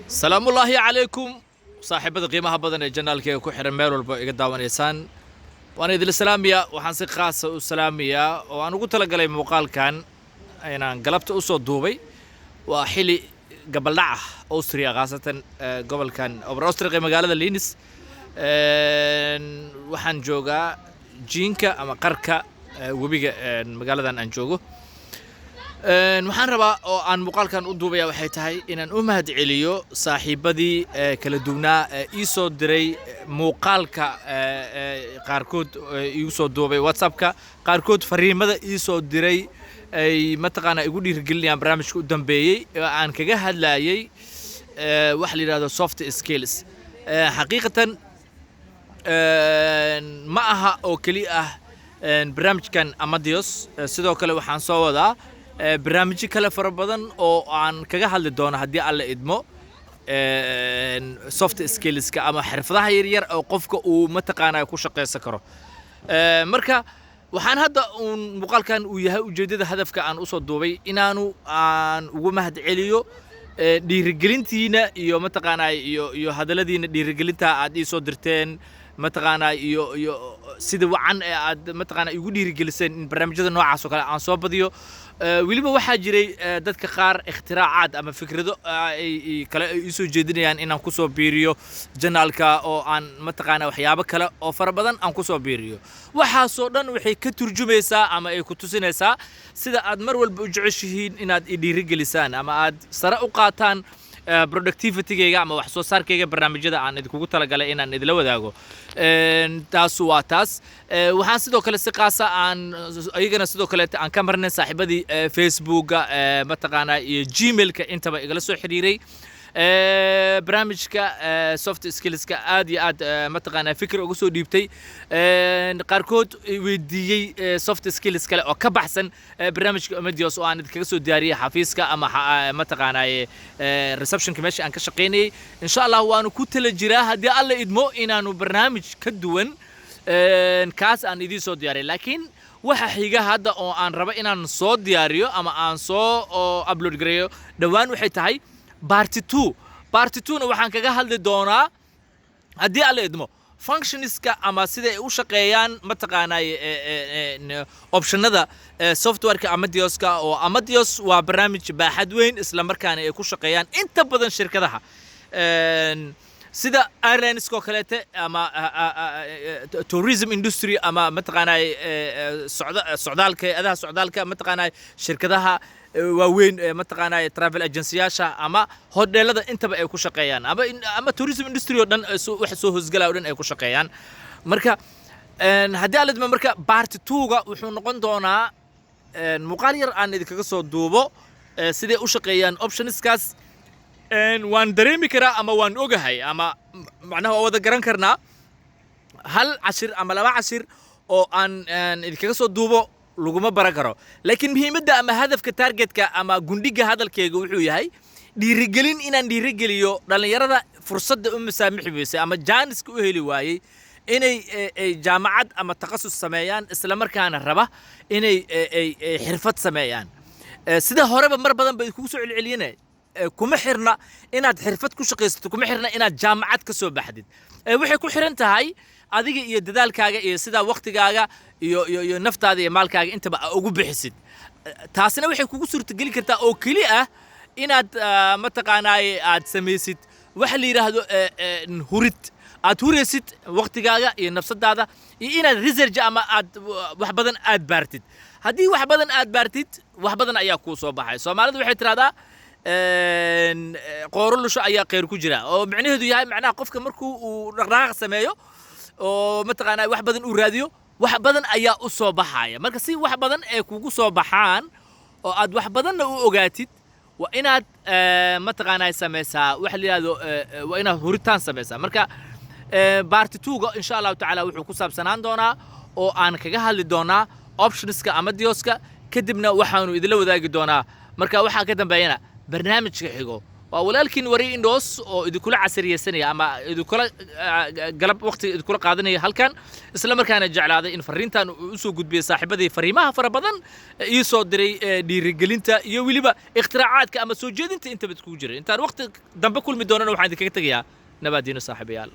Salaamullaahi calaykum, saaxiibada qiimaha badan ee channelkeyga ku xiran, meel walba iga daawanaysaan, waan idinla salaamayaa. Waxaan si khaasa u salaamayaa oo aan ugu talagalay muuqaalkan inaan galabta usoo duubay, waa xili gabaldhac ah, Austria, khaasatan gobolkan Oberösterreich ee magaalada Linz. Waxaan joogaa jiinka ama qarka webiga magaaladan aan joogo. Waxaan rabaa oo aan muuqaalkan u duubaya waxay tahay inaan u mahad celiyo saaxiibadii kala duwnaa ee ii soo diray muuqaalka, qaarkood iigu soo duubay WhatsAppka, qaarkood fariimada ii soo diray ay mataqaanaa igu dhiirigelinayaan barnaamijka u dambeeyey oo aan kaga hadlayay waxa la yidhahdo soft skills. Xaqiiqatan ma aha oo keli ah barnaamijkan Amadeus. Sidoo kale waxaan soo wadaa barnaamijyo kale fara badan oo aan kaga hadli doono, haddii Alla idmo, soft skillska ama xirfadaha yaryar oo qofka uu mataqaanaa ku shaqaysan karo. Marka waxaan hadda uun muuqaalkan uu yahay ujeeddada hadafka aan usoo duubay inaanu aan ugu mahad celiyo dhiirigelintiina iyo mataqaanaa iyo hadalladiina dhiirigelinta aad ii soo dirteen, mataqaanaa iyo sida wacan ee aad mataqaanaa igu dhiirigeliseen in barnaamijyada noocaas oo kale aan soo badiyo. Weliba waxaa jiray dadka qaar ikhtiraacaad ama fikrado ay kale ay iisoo jeedinayaan inaan kusoo biiriyo channelka oo aan mataqaanaa waxyaabo kale oo fara badan aan kusoo biiriyo. Waxaasoo dhan waxay ka turjumaysaa ama ay ku tusinaysaa sida aad mar walba u jeceshihiin inaad i dhiirigelisaan ama aad sare u qaataan productivity-gayga ama wax soo saarkayga barnaamijyada aan idinkugu talagalay inaan idila wadaago. Taas waa taas. Waxaan sidoo kale si qaasa aan ayagana sidoo kaleeta aan ka marnay saaxiibadii Facebooka, mataqaanaa, iyo Gmailka intaba igala soo xiriiray barnaamijka soft skillska, aad iyo aad mataqaanaa fikir uga soo dhiibtay. Qaarkood weydiiyey soft skills kale oo ka baxsan barnaamijka Amadeus oo aan idinkaga soo diyaariyey xafiiska ama mataqaanaa receptionka meesha aan ka shaqaynayay. Insha Allah waanu ku tala jiraa, haddii Alla idmo, inaanu barnaamij ka duwan kaas aan idiin soo diyaariyay. Laakiin waxa xiga hadda oo aan rabo inaan soo diyaariyo ama aan soo oo upload gareeyo dhowaan waxay tahay part two. Part two-na waxaan kaga hadli doonaa, haddii Alla idmo, functionska ama sida ay u shaqeeyaan mataqaanaa optionada softwareka Amadeuska, oo Amadeus waa barnaamij baaxad weyn, isla markaana ay ku shaqeeyaan inta badan shirkadaha, sida airlineska oo kaleete ama tourism industry ama mataqaanaa socdaalka, hay-adaha socdaalka, mataqaanaa shirkadaha waaweyn ee mataqaanaa travel agencyyaasha ama hodheelada intaba ay ku shaqeeyaan, ama tourism industry oo dhan waxa soo hoosgalaya oo dhan ay ku shaqeeyaan. Marka haddii Alla idmo, marka part two-ga wuxuu noqon doonaa muuqaal yar aan idinkaga soo duubo siday u shaqeeyaan optionskaas. Waan dareemi karaa ama waan ogahay ama macnaha waa wada garan karnaa, hal cashir ama laba cashir oo aan idinkaga soo duubo laguma baran karo. Laakiin muhiimadda ama hadafka, targetka ama gundhiga hadalkayga wuxuu yahay dhiirigelin, inaan dhiirigeliyo dhallinyarada fursadda u masaamixi weysay ama jaaniska u heli waayey inay ay jaamacad ama takhasus sameeyaan, isla markaana raba inay ay xirfad sameeyaan. Sida horeba mar badan ba idinkugu soo celceliyana, kuma xirna inaad xirfad ku shaqaysato, kuma xirna inaad jaamacad ka soo baxdid. Waxay ku xiran tahay adiga iyo dadaalkaaga iyo sidaa waqtigaaga iyo naftaada iyo maalkaaga intaba aa ugu bixisid. Taasina waxay kugu suurtageli kartaa oo keli ah inaad mataqaanaaye aad samaysid waxa la yidhaahdo hurid, aad huraysid waqtigaaga iyo nafsadaada, iyo inaad research ama aad wax badan aad baartid. Haddii wax badan aad baartid, wax badan ayaa kuu soo baxay. Soomaalidu waxay tidhahdaa qooro lusho ayaa kheyr ku jira, oo micnaheedu yahay macnaha qofka markuu uu dhaqdhaqaaq sameeyo oo mataqaanaa wax badan uu raadiyo, wax badan ayaa u soo baxaya. Marka si wax badan ay kugu soo baxaan oo aad wax badanna u ogaatid, waa inaad mataqaanaa samaysaa waxa la yidhahdo waa inaad huritaan samaysaa. Marka part two-ga insha Allahu tacaala wuxuu ku saabsanaan doonaa oo aan kaga hadli doonaa optionska Amadeuska. Kadibna waxaanu idinla wadaagi doonaa, marka waxaa ka dambeeyana barnaamijka xigo. Waa walaalkiin Wariye Indhoos oo idinkula casariyeysanaya ama idinkula galab waqti idinkula qaadanaya halkan, isla markaana jeclaaday in fariintan uu usoo gudbiyey saaxiibadii fariimaha fara badan ii soo diray, dhiirigelinta iyo weliba ikhtiracaadka ama soo jeedinta intaba iskugu jiray. Intaan waqti dambe kulmi doonana, waxaan idinkaga tegayaa nabaadiino, saaxiibayaal.